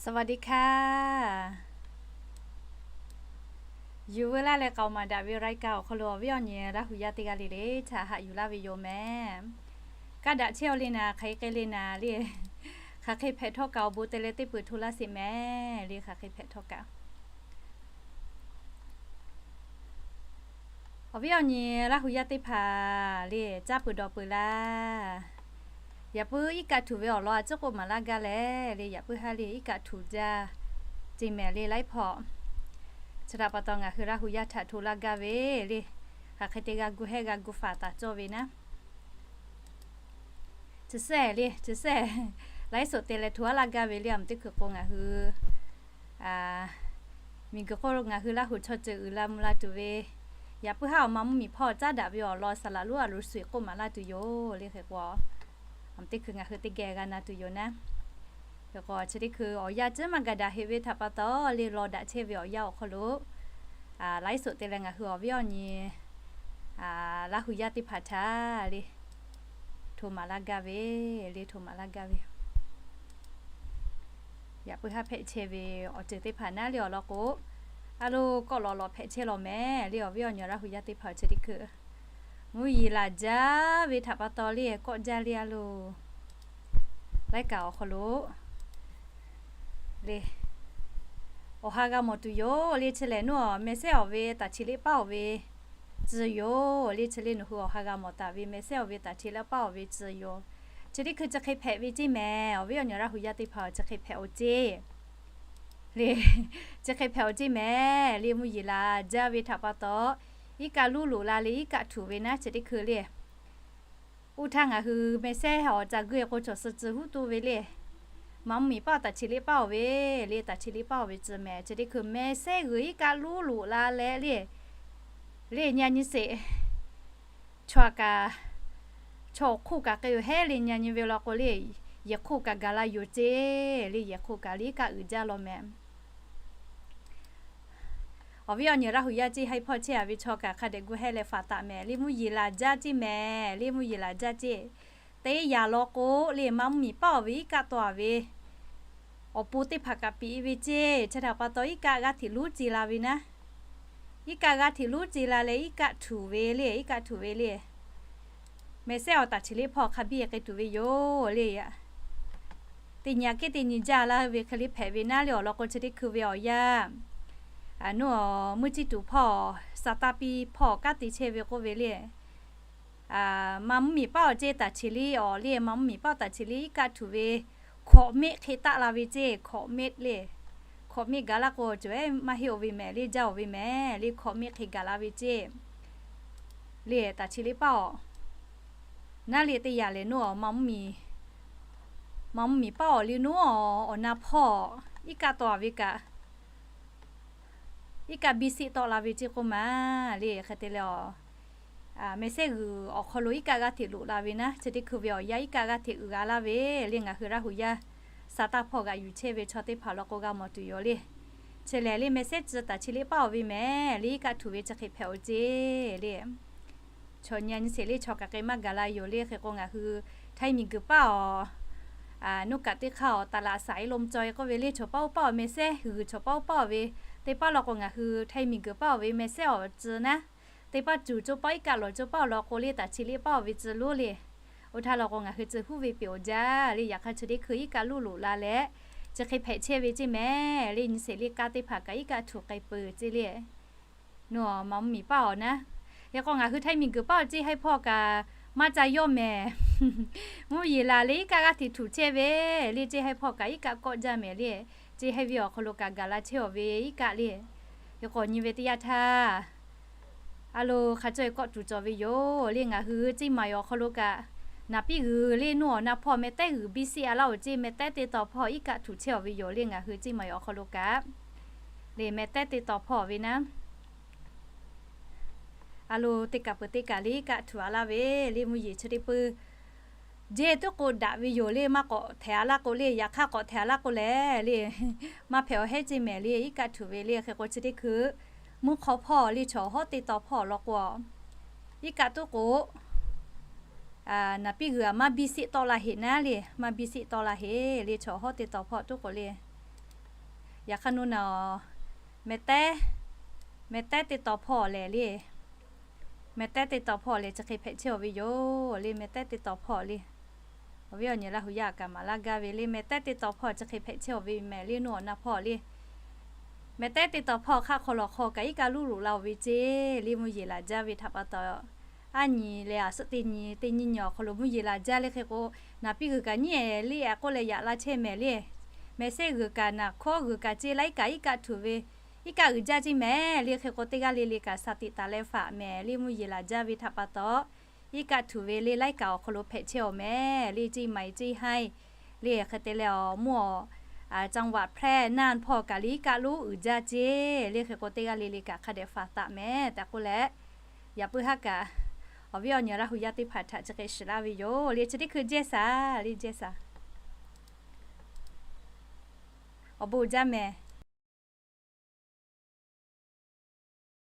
สวัสดีค่ะ Yuˬ veu laˇ leh k'aoˍ maˍ daꞈ ve รายการ awˬ hk'aw lo awˬ viˉ awˬ nyi Laˇ hu yaˇ teˇ g'aˇ le le htaꞈ haꞈ yuˬ laˇ ve yoˬ mehˍ. Kaˇ daꞈ chehˇ-aw le naˍ, hk'aˬ hk'e le naˍ le, hk'aˬ hk'e hpehꞈ htawˇ kaꞈ awˬ bon te leh teˇ peuˬ hto laˇ sheˍ mehˍ le, hk'aˬ hk'e hpehꞈ htawˇ kaꞈ. Awˬ viˉ awˬ nyi Laˇ hu yaˇ teˇ hpaˍ le, caˇ peuˬ dawˬ peuˬ laˇ. Yaꞈ puiˉ iˉ kaˆ htuꞈ ve awˬ lawn a ciˉ k'oˆ maˍ laˇ gaˇ leh le, yaꞈ puiˉ haˉ le iˉ kaˆ htuꞈ jaˇ ce mehˍ le laiˉ hpawˇ. Chi htaꞈ pa taw ngaˬ hui Laˇ hu yaˇ htaꞈ hto laˇ gaˇ ve le, hk'aˬ hk'e te g'a gu hehˇ g'a gu faˍ taˍ cawˇ ve naˉ. Chi sehˍ le, chi sehˍ, laiˉ soˍ te leh hto aˉ laˇ gaˇ ve le, aˬ mvuhˇ teˇ hkui k'o ngaˬ hui miˬguiˬ hk'oˆ lo ngaˬ hui Laˇ hu chaw ceuˬ uiˍ la mvuh la tuˬ ve, yaꞈ puiˉ haˉ awˬ ma mvuhˇ miˬ hpawˇ caˉ daꞈ ve awˬ lawn saˍ laˍ lonˉ a lo suhˍ k'oˆ maˍ laˇ tuˬ yoˬ le. Hk'e k'o, aˬ mvuhˇ teˇ hkui ngaˬ hui teˇ geh g'a na tuˬ yoˬ naˉ. Hk'e k'o chi teˇ hkui awˬ yanˇ ceuˉ maˇ gaˬ daꞈ heꞈ ve htaꞈ pa taw le, law daꞈ chehˇ ve awˬ yanˇ awˬ hk'aw lo laiˉ soˍ te leh ngaˬ hui awˬ viˉ awˬ nyi Laˇ hu yaˇ teˇ hpaˍ htaꞈ le hto maˍ laˇ gaˇ ve, le hto maˍ laˇ gaˇ ve. Yaꞈ puiˉ haˉ hpehꞈ chehˇ ve awˬ ceuˬ teˇ hpaˍ naˉ le awˬ lawn k'o, a lo kawˆ lawꞈ lawꞈ hpehꞈ chehˇ law mehˍ le, awˬ viˉ awˬ nyi Laˇ hu yaˇ teˇ hpaˍ awˬ chi teˇ hkui mvuhˇ yeˬ laˬ jaˇ ve htaꞈ pa taw le kawˆ jaˇ le a lo laiˉ kaꞈ awˬ hk'aw lo le awˬ ha g'a mawˬ tuˬ yoˬ le. Chi lehˬ nawˬ meh sehˉ awˬ ve taˍ chi liˇ paˉ awˬ ve tcuh yoˬ le. Chi le nawˬ hui awˬ ha g'a mawˬ taˍ ve meh sehˉ awˬ ve taˍ chi liˇ paˉ awˬ ve tcuh yoˬ. Chi teˇ hkui chi hk'e hpehꞈ ve ceˇ mehˍ, awˬ viˉ awˬ nyi Laˇ hu yaˇ teˇ hpaˍ awˬ chi hk'e hpehꞈ awˬ ceˇ le. Chi hk'e hpehꞈ awˬ ceˇ mehˍ le, mvuhˇ yeˬ laˬ jaˇ ve htaꞈ pa taw, iˉ kaˆ luˉ loꞈ la le iˉ kaˆ htuꞈ ve naˉ chi teˇ hkui le. Oˇ htaˇ ngaˬ hui meh sehˉ awˬ ca gui k'o cawˬ suh tcuh huˉ toˇ ve le. Ma mvuhˇ miˬ paˉ awˬ taˍ chi liˇ paˉ awˬ ve le, taˍ chi liˇ paˉ awˬ ve tcuh mehˍ. Chi teˇ hkui meh sehˉ g'uiˬ iˉ kaˆ luˉ loꞈ la leh le, le nyi nyi sheˍ. Chaw kaꞈ, chaw awˬ hk'oˆ kaꞈ k'ai-oˬ hehˉ le nyi nyi ve law k'o le, yehˬ hk'oˆ kaꞈ gaˬ la yoˬ ceˇ le, yehˬ hk'oˆ kaꞈ le iˉ kaˆ uiˍ jaˇ law mehˍ. Awˬ viˉ awˬ nyi Laˇ hu yaˇ ceˇ haiˬ hpawˇ chehˇ-a ve chaw kaꞈ hk'a dehꞈ gu hehˉ leh faˍ taˍ mehˍ le, mvuhˇ yeˬ laˬ jaˇ ceˇ mehˍ le, mvuhˇ yeˬ laˬ jaˇ ceˇ. Teˇ yanˇ law k'o le, ma mvuhˇ miˬ paˉ awˬ ve iˉ kaˆ taw-a ve awˬ pon teˇ hpaˍ kaꞈ piꞈ ve ceˇ. Chi htaꞈ pa taw iˉ kaˆ g'aˇ hteꞈ luˉ ce la ve naˉ. Iˉ kaˆ g'aˇ hteꞈ luˉ ce la leh iˉ kaˆ htuꞈ ve le, iˉ kaˆ htuꞈ ve le. Meh sehˉ awˬ taˍ chi liˇ hpawˇ hk'a biˇ k'ai tuˬ ve yoˬ le. Teˇ nyi aꞈ kehˉ teˇ nyi jaˇ laˇ ve hk'e le hpehꞈ ve naˉ le awˬ lawn k'o chi teˇ hkui ve awˬ yanˇ, a, nawˬ mvuhˇ ciˇ tuˬ hpawˇ sa taˇ piˇ hpawˇ kanˉ te chehˇ ve k'oˆ ve le. Ma mvuhˇ miˬ paˉ awˬ ceˇ taˍ chi liˇ awˬ le, ma mvuhˇ miˬ paˉ taˍ chi liˇ iˉ kaˆ htuꞈ ve hkawꞈ mehˆ hk'e taˆ la ve ceˇ, hkawꞈ mehˆ le. Hkawꞈ mehˆ gaˬ laˇ k'o cawˬ ehˉ maˇ heˆ-oˬ ve mehˍ le, jaˇ-oˬ ve mehˍ le, hkawꞈ mehˆ hk'e gaˬ la ve ceˇ. Le taˍ chi liˇ paˉ awˬ naˉ le teˇ yanˇ lehˬ nawˬ ma mvuhˇ miˬ, ma mvuhˇ miˬ paˉ awˬ le nawˬ awˬ na hpawˇ iˉ kaˆ taw-a ve kaꞈ iˉ kaˆ biˇ siˆ tawˆ la ve ceˇ k'oˆ ma le. Hk'e te leh, meh sehˉ g'uiˬ awˬ hk'aw lo iˉ kaˆ g'aˇ hteꞈ loꞈ la ve naˉ chi teˇ hkui ve awˬ yanˇ iˉ kaˆ g'aˇ hteꞈ uiˍ g'a laˇ ve le. Ngaˬ hui Laˇ hu yaˇ sa taˇ hpawˇ g'aꞈ yuˬ chehˇ ve chaw teˇ hpaˍ law k'o g'a mawˬ tuˬ yoˬ le. Chi lehˬ le meh sehˉ tcuh taˍ chi liˇ paˉ awˬ ve mehˍ le iˉ kaˆ htuꞈ ve chi hk'e hpehꞈ-oˬ ceˇ le. Chaw nyi nyi sheˍ le chaw kaꞈ k'ai maˇ gaˬ la yoˬ le. Hk'e k'o ngaˬ hui Htaiˇ miˬguiˬ paˉ awˬ, nuˇ kaꞈ teˇ hk'aˇ awˬ taˍ laꞈ saˍ e lo mcaw e k'oˆ ve le, chaw paˉ oˇ paˉ awˬ meh sehˉ g'uiˬ chaw paˉ oˇ paˉ awˬ ve teˇ paˉ law k'o ngaˬ hui Htaiˇ miˬguiˬ paˉ awˬ ve meh sehˉ awˬ tcuh naˉ, teˇ paˉ cuˬ coˇ paˉ iˉ kaˆ lawˬ coˇ paˉ awˬ lawn k'o le taˍ chi liˇ paˉ awˬ ve tcuh lonˉ le. Oˇ htaˇ law k'o ngaˬ hui tcuh huˉ ve peꞈ awˬ jaˇ le. Yaꞈ hk'aˇ chi teˇ hkui iˉ kaˆ luˇ loꞈ la leh chi hk'e hpehꞈ chehˇ ve ceˇ mehˍ le. Nyi sheˍ le kaˇ teˇ hpaˍ kaꞈ iˉ kaˆ htuꞈ k'ai peuˬ ceˇ le. Nawˬ ma mvuhˇ miˬ paˉ awˬ naˉ. Hk'e k'o ngaˬ hui Htaiˇ miˬguiˬ paˉ awˬ ceˇ haiˬ hpawˇ kaꞈ maˇ ca yawˇ mehˍ. Mvuhˇ yeˬ laˬ le iˉ kaˆ g'aˇ hteꞈ htuꞈ chehˇ ve le ceˇ haiˬ hpawˇ kaꞈ iˉ kaˆ kawˆ jaˇ mehˍ le. Ceˇ haiˬ ve awˬ hk'aw lo kaꞈ gaˬ la chehˇ awˬ ve iˉ kaˆ le. Hk'e k'o nyi ve teˇ yanˇ htaˇ a lo hk'a caweh kawˆ tuˬ cawˬ ve yoˬ le. Ngaˬ hui ceˇ maˬ awˬ hk'aw lo kaꞈ naˍ piˇ g'uiˬ le nawˬ awˬ na hpawˇ meh tehˉ g'uiˬ biˇ siˆ-a laˇ-oˬ ceˇ meh tehˉ te taw hpawˇ iˉ kaˆ htuꞈ chehˇ awˬ ve yoˬ le. Ngaˬ hui ceˇ maˬ awˬ hk'aw lo kaꞈ le meh tehˉ te taw hpawˇ ve naˉ a lo teˇ kaˬ peuˬ teˇ kaˬ le iˉ kaˆ htuꞈ-a laˇ ve le. Mvuhˇ yeˬ chi teˇ peuˬ jeˇ tuˉ k'o daꞈ ve yoˬ le. Maˇ k'awꞈ htehꞈ-a laˇ k'o le, yaꞈ hk'aˇ k'awꞈ htehꞈ-a laˇ k'o lehˬ le maˇ hpehꞈ awˬ hehˉ ceˇ mehˍ le iˉ kaˆ htuꞈ ve le. Hk'e k'o chi teˇ hkui mvuhˇ hk'aw hpawˇ le chaw hawˉ te taw hpawˇ law k'o iˉ kaˆ tuˉ k'o naˍ piˇ g'uiˬ-a maˇ biˇ siˆ tawˆ la heꞈ naˉ le, maˇ biˇ siˆ tawˆ la heꞈ le chaw hawˉ te taw hpawˇ tuˉ k'o le. Yaꞈ hk'aˇ nu naˬ, mehˍ tehˉ, mehˍ tehˉ teˇ taw hpawˇ lehˬ le, mehˍ tehˉ teˇ taw hpawˇ lehˬ chi hk'e hpehꞈ chehˇ-aˬ ve yoˬ le. Mehˍ tehˉ teˇ taw hpawˇ le, awˬ viˉ awˬ nyi Laˇ hu yaˇ kaꞈ maˍ laˇ gaˇ ve le. Mehˍ tehˉ teˇ taw hpawˇ chi hk'e hpehꞈ chehˇ-aˬ ve mehˍ le, nuˇ awˬ na hpawˇ le. Mehˍ tehˉ teˇ taw hpawˇ hk'aˆ hk'aw lawˬ hk'aw kaꞈ iˉ kaˆ luˉ loꞈ la-oˬ ve ceˇ le. Mvuhˇ yeˬ laˬ jaˇ ve htaꞈ pa taw, aˉ nyi leh a suhˆ teˇ nyi, teˇ nyi nyi awˬ hk'aw lo mvuhˇ yeˬ laˬ jaˇ le. Hk'e k'o, naˍ piˇ g'uiˬ kaꞈ nyiˉ-ehˍ le, a k'oˆ leh yaꞈ la chehˇ mehˍ le. Mehˍ sehˉ g'uiˬ kaꞈ naˍ hkawˉ g'uiˬ kaꞈ ceˇ laiˉ kaꞈ iˉ kaˆ htuꞈ ve, iˉ kaˆ uiˍ jaˇ ceˇ mehˍ le. Hk'e k'o, teˇ g'aˇ le le kaꞈ shaˍ tiꞈ taˍ leh faꞈ mehˍ le. Mvuhˇ yeˬ laˬ jaˇ ve htaꞈ pa taw, iˉ kaˆ htuꞈ ve le laiˉ kaꞈ awˬ hk'aw lo hpehꞈ chehˇ-aˬ mehˍ le. Ceˇ maiˍ ceˇ haiˇ le. Hk'e te leh awˬ mvuhˇ awˬ จังหวัดแพร่ น่าน hpawˇ kaꞈ le iˉ kaˆ lonˉ uiˍ jaˇ ceˇ le. Hk'e k'o, teˇ g'aˇ le le kaꞈ hk'a dehꞈ faꞈ taˍ mehˍ tehꞈ k'oˆ leh, yaꞈ puiˉ haˉ kaꞈ awˬ viˉ awˬ nyi Laˇ hu yaˇ teˇ hpaˍ htaꞈ chi hk'e shiˍ laˇ ve yoˬ le. Chi teˇ hkui jehˇ saˍ le, jehˇ saˍ. Awˬ bon jaˇ mehˍ.